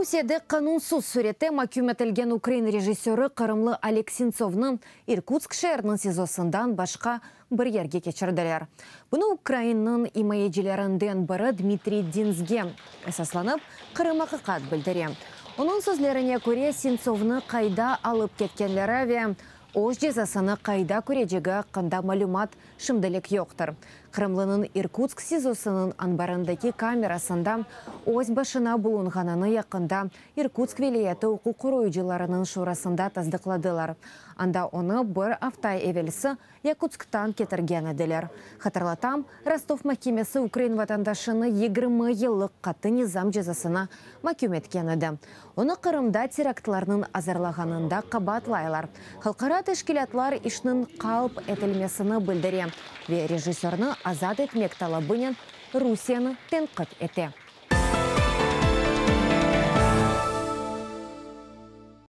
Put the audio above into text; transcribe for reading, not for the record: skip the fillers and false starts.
Rusiyede qanunsız sürette maküm etilgen ukrain rejissörı qırımlı Oleg Sentsovnı İrkutsk şeeriniñ SİZOsından başqa bir yerge keçirdiler. Bunı ukrainniñ imayecilerinden biri Dmitriy Dinzge esaslanıp, Qırım. Aqiqat bildire. Onıñ sözlerine köre, Sentsovnı qayda alıp ketkenleri ve öz cezasını qayda körecegi aqqında malümat şimdilik yoqtır. Qırımlınıñ İrkutsk SİZOsınıñ anbarındaki kamerasında öz başına bulunğanını yaqında İrkutsk vilâyeti uquq qoruyıcılarınıñ şurasında tasdıqladılar. Anda onı bir afta evelsi Yakutsktan ketirgen ediler. Hatırlatam, Rostov mahkemesi ukrain vatandaşını 20 yıllıq qattı nizam cezasına maküm etken edi. Onı Qırımda teraktlarnıñ azırlağanında qabaatlaylar. Halqara teşkilâtlar işniñ qalp etilmesini bildire ve rejissörni azat etmek talabınen Rusiyeni tenqit ete.